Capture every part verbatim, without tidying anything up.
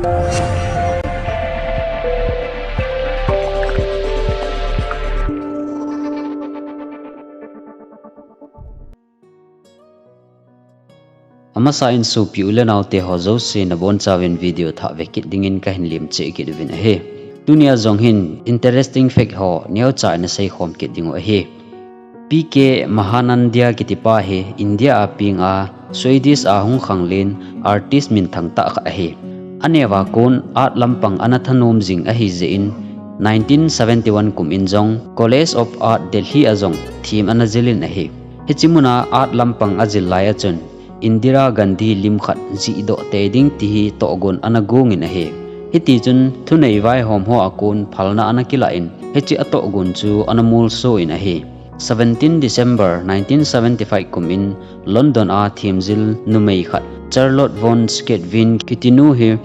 Amasa in sopi u le naote ho jouse nabonchauvin video thah ve kit dingin kahin lemcheh kit uvin ahi. Tunia jong hin interesting fact ho neocha in asei khom kit ding u ahi. P K Mahanandia kitipa hi India a peng a Swedish a hung khanglen artist minthang tah khat ahi. Aneo a kon art lampang ana thanom jing ahijeh in nineteen seventy-one kum in jong College of Art Delhi a jong them ana jil in ahi. Hiche mun a art lampang ajil lai a chun Indira Gandhi lim khat jihdoh tei ding ti hi tohgon ana gong in ahi. Hitichun thunei vaihom ho a kon phalna ana kilah in hiche atohgon chu ana molso in ahi. Seventeen December nineteen seventy-five kum in London a themjil numei khat Charlotte von Skidvin kitinu hi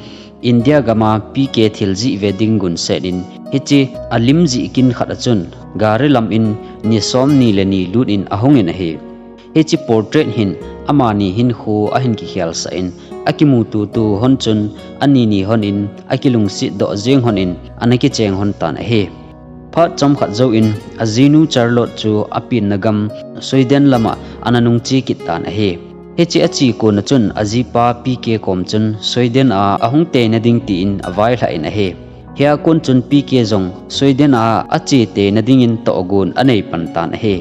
India gam a P K thil jih ve ding gunset in hiche alim jih kin khat a chun gari lam in ni somni le ni lut in ahung in ahi. Hiche portrait hin amani hinkho ahin kikhelsah in akimututu hon chun ani ni hon in akilungset doh jeng hon in ana kicheng hon tan ahi. Phat chomkhat jouvin ajinu Charlotte chu apenna gam Sweden lam a ana nungche kit tan ahi. Hiche ache kon a chun ajipa P K kom chun Sweden a ahung teina ding tin availhah in ahi. Hia kon chun P K jong Sweden a ache teina dingin tohgon anei pan tan ahi.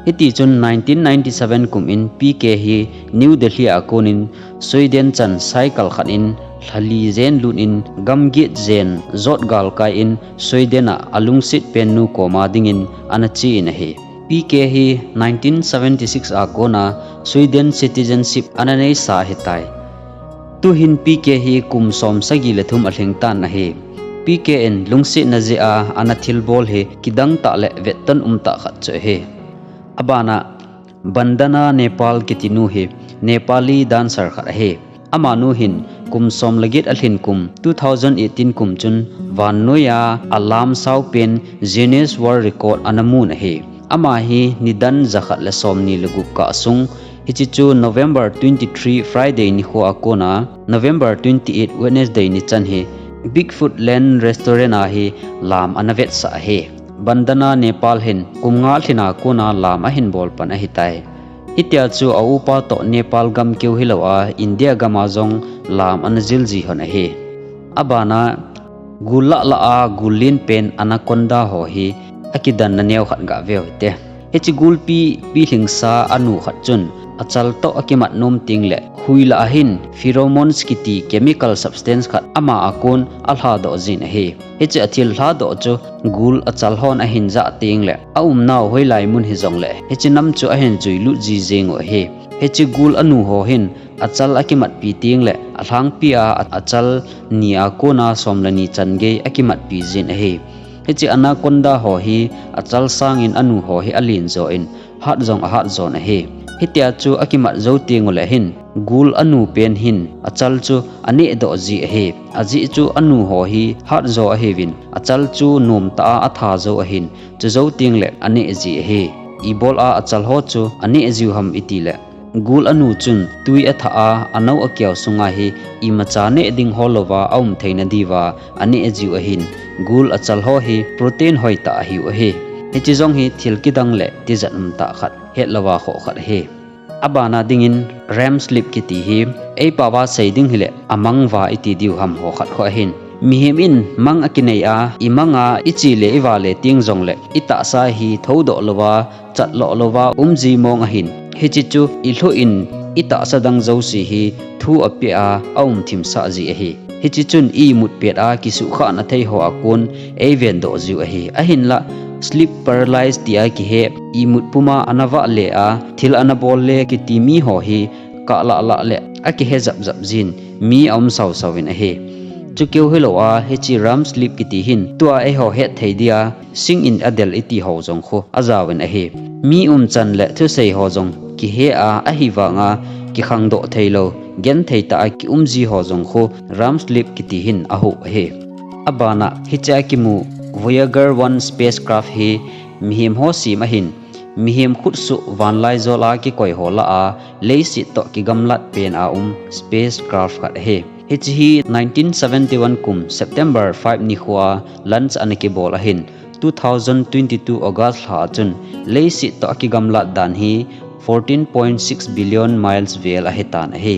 Hitichun nineteen ninety-seven kum in P K hi New Delhi a kon in Sweden chan cycle khat in lhali jen lut in gamgiet jen jot galkai in Sweden a alungset pennu koma dingin ana che in ahi. P K hi nineteen seventy-six a kon a Sweden citizenship ana neisa ahitai. Tuhin P K hi kum som sagi le thum alhing tan ahi. P K in lungsetna jeh a ana thilbol hi kidang tah le vetton um tah khat chu ahi. Abana Bandana Nepal kitinu hi Nepali dancer khat ahi. Amanu hin kum som le get alhin kum two thousand eighteen kum chun vannoiya alam saupen Guinness World Record ana mun ahi. Ama hi nidan jakhat le somni le gup kah sung, hiche chu November twenty-three Friday nikho a kona November twenty-eight Wednesday nichan hi Bigfoot Land Restaurant a hi lam ana vetsah ahi. Bandana Nepal hin kum nga lhin a kona lam ahin bol pan ahitai. Hitia chu a upa toh Nepal gam keu hilou a India gam a jong lam ana jil ji hon ahi. Abana gul lah lah a gul len pen anaconda ho hi akidanna neo khat gah veu hite. Hiche gulpi pilhingsa anu khat chun achal toh akimat nom teng le hui lah a hin pheromones kiti chemical substance khat ama a kon alhadoh jin ahi. Hiche athil lhadoh chu gul achal hon ahin jah teng le aumnau hoilai mun hijongle hiche nam chu ahin juilut ji jeng u ahi. Hiche gul anu ho hin achal akimatpi teng le alhangpi a achal ni a kona som le ni chan gei akimatpi jin ahi. Hiche anaconda ho hi achal sangin anu ho hi alen jo in hat jong ahat jon ahi. Hitia chu akimat jou teng ule hin gul anu pen hin achal chu aneh doh ji ahi. Ajeh chu anu ho hi hat jo ahiuvin achal chu nomtah a atha jou ahin, chujou teng le aneh ji ahi. Ibol a achal ho chu aneh jiu ham itile gul anu chun tui athah a anou akiau sunga hi imacha neh ding ho louva aum theina diuva aneh jiu ahin, gul achal ho hi protein hoitah ahiu ahi. Hiche jong hi thil kidang le tijat umtah khat, hetlouva khoh khat ahi. Abana dingin REM sleep kiti hi eipao va sei ding hile amang uva iti diu ham ho khat kho ahin. Mihem in mang akinei a, imang a iche le ivale teng jongle itahsa hi thoudoh louva, chatloh louva um ji mong ahin. Hiche chu ilhuh in itahsa dang jouse hi thu apeh a aum thimsah ji ahi. Hiche chun imut pet a kisuhkhahna thei ho a kon eiven doh jiu ahi. Ahinla sleep paralysis tia kihe, imut puma ana vahle a thil ana bolle kiti mi ho hi kahlah lah le akihe japjap jin mi aum sausau in ahi. Chukeu hilou a hiche REM sleep kiti hin tua eiho hetthei dia sing in adel iti ho jong khu ajaovin ahi. Mi umchan le thusei ho jong kihe a ahivanga kikhangdoh theilou, genthei tah a kium ji ho jong khu REM sleep kiti hin ahuh ahi. Abana hiche a kimu Voyager one spacecraft hi mihem ho sem ahin, mihem khutsuh vanlaijol a kikoi ho lah a leiset toh kigamlat pen a um spacecraft khat ahi. Hiche hi nineteen seventy-one kum September five nikhoa launch ana kibol ahin, two thousand twenty-two August lha a chun leiset toh akigamlat dan hi fourteen point six billion miles vel ahitan ahi.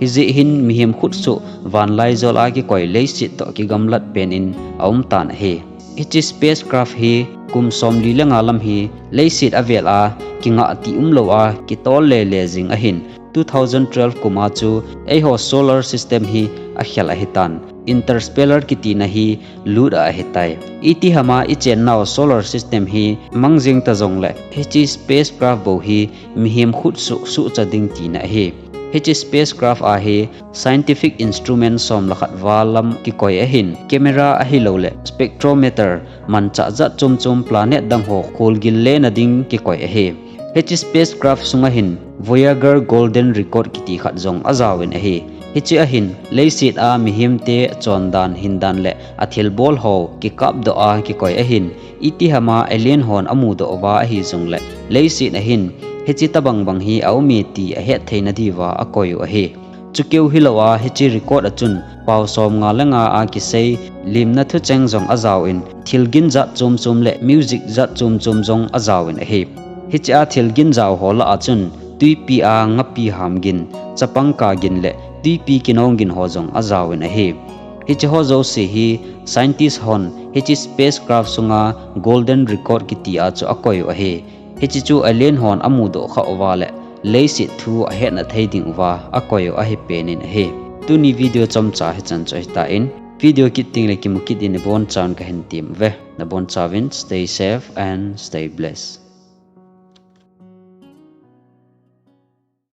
Hijeh hin mihem khutsoh vanlaijol a kikoi leiset toh kigamlat pen in aumtan ahi. Hiche spacecraft hi kum somli le nga lam hi leiset avel a kingah ti umlou a kitol lele jing ahin, two thousand twelve kum a chu eiho solar system hi akhel ahitan, interstellar kitina hi lut a ahitai. Itihama ichennau solar system hi mangjing ta jongle hiche spacecraft bou hi mihem khutsoh suhcha ding tina ahi. Hiche spacecraft a hi scientific instrument som le khat val lam kikoi ahin, camera ahilouleh spectrometer manchah jat chom chom planet dang ho kholgil lena ding kikoi ahi. Hiche spacecraft sunga hin Voyager Golden Record kiti khat jong ajaovin ahi. Hiche ahin leiset a mihemte chondan hindan le athilbol ho kikapdoh a kikoi ahin, itihama alien hon amudoh uva ahi jongle leiset ahin hiche tobang bang hi aume ti ahetthei nadiuva akoi u ahi. Chukeu hilouva hiche record a chun pao somnga le nga a kisei limna thucheng jong ajaovin, thilgin jat chom chom le music jat chom chom jong ajaovin ahi. Hichea thilgin jao ho lah a chun twipi a ngapi ham gin, chapang ka gin le twipi kinong gin ho jong ajaovin ahi. Hiche ho jouse hi scientist hon hiche spacecraft sunga Golden Record kiti a chu akoi u ahi. Hiche chu alien hon amudoh khah uva le leiset thu ahetna thei ding uva akoi u ahi penin ahi. Tuni video chomcha hichan chu ahitan, video kit tengle kimu kit din nabonchauvin kahin tem uve. Nabonchauvin stay safe and stay blessed.